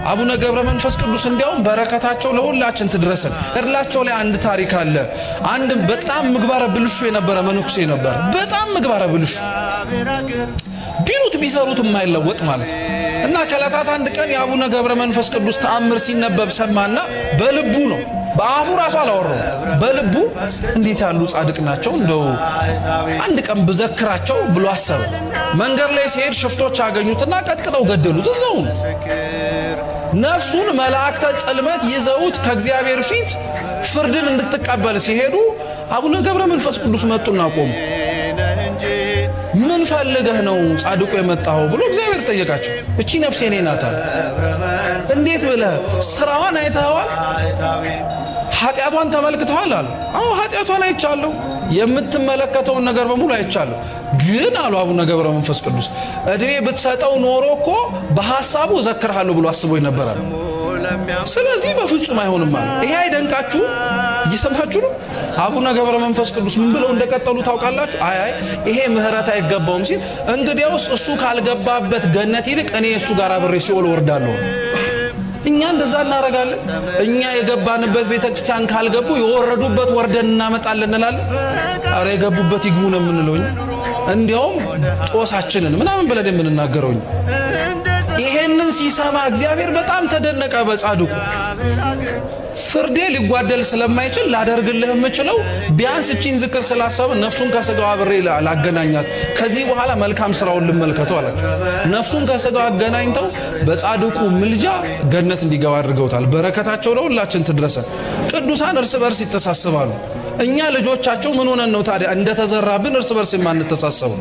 አቡነ ገብረ መንፈስ ቅዱስ እንዲያውም በረከታቸው ለሁላችን ትድረሰን። ገድላቸው ላይ አንድ ታሪክ አለ። አንድ በጣም ምግባረ ብልሹ የነበረ መነኩሴ ነበር። በጣም ምግባረ ብልሹ ቢሉት ቢሰሩት የማይለወጥ ማለት ነው። እና ከዕለታት አንድ ቀን የአቡነ ገብረ መንፈስ ቅዱስ ተአምር ሲነበብ ሰማና በልቡ ነው፣ በአፉ ራሱ አላወራው፣ በልቡ እንዴት ያሉ ጻድቅ ናቸው፣ እንደው አንድ ቀን ብዘክራቸው ብሎ አሰበ። መንገድ ላይ ሲሄድ ሽፍቶች አገኙትና ቀጥቅጠው ገደሉት እዛው። ነፍሱን መላእክተ ጽልመት ይዘውት ከእግዚአብሔር ፊት ፍርድን እንድትቀበል ሲሄዱ አቡነ ገብረ መንፈስ ቅዱስ መጡና ቆሙ። ምን ፈልገህ ነው ጻድቁ የመጣኸው ብሎ እግዚአብሔር ጠየቃቸው። እቺ ነፍሴ እኔ ናት አለ። እንዴት ብለህ? ስራዋን አይተኸዋል? ኃጢአቷን ተመልክተዋል አሉ። አዎ፣ ኃጢአቷን አይቻለሁ፣ የምትመለከተውን ነገር በሙሉ አይቻለሁ። ግን አሉ አቡነ ገብረ መንፈስ ቅዱስ፣ እድሜ ብትሰጠው ኖሮ እኮ በሐሳቡ እዘክርሃለሁ ብሎ አስቦ ይነበራል። ስለዚህ በፍጹም አይሆንም አለ። ይሄ አይደንቃችሁ? እየሰማችሁ ነው። አቡነ ገብረ መንፈስ ቅዱስ ምን ብለው እንደቀጠሉ ታውቃላችሁ? አይ አይ፣ ይሄ ምህረት አይገባውም ሲል፣ እንግዲያውስ እሱ ካልገባበት ገነት ይልቅ እኔ እሱ ጋር አብሬ ሲኦል ወርዳለሁ። እኛ እንደዛ እናደርጋለን። እኛ የገባንበት ቤተክርስቲያን ካልገቡ የወረዱበት ወርደን እናመጣለን እንላለን። አረ የገቡበት ይግቡ ነው የምንለው። እንዲያውም ጦሳችንን ምናምን ብለን የምንናገረው። ይሄንን ሲሰማ እግዚአብሔር በጣም ተደነቀ በጻድቁ። ፍርዴ ሊጓደል ስለማይችል ላደርግልህ የምችለው ቢያንስ እቺን ዝክር ስላሰበ ነፍሱን ከስጋው አብሬ ላገናኛት፣ ከዚህ በኋላ መልካም ስራውን ልመልከተው አላቸው። ነፍሱን ከስጋው አገናኝተው በጻድቁ ምልጃ ገነት እንዲገባ አድርገውታል። በረከታቸው ለሁላችን ትድረሰን። ቅዱሳን እርስ በርስ ይተሳሰባሉ። እኛ ልጆቻቸው ምን ሆነን ነው ታዲያ እንደተዘራብን እርስ በርስ የማንተሳሰበው?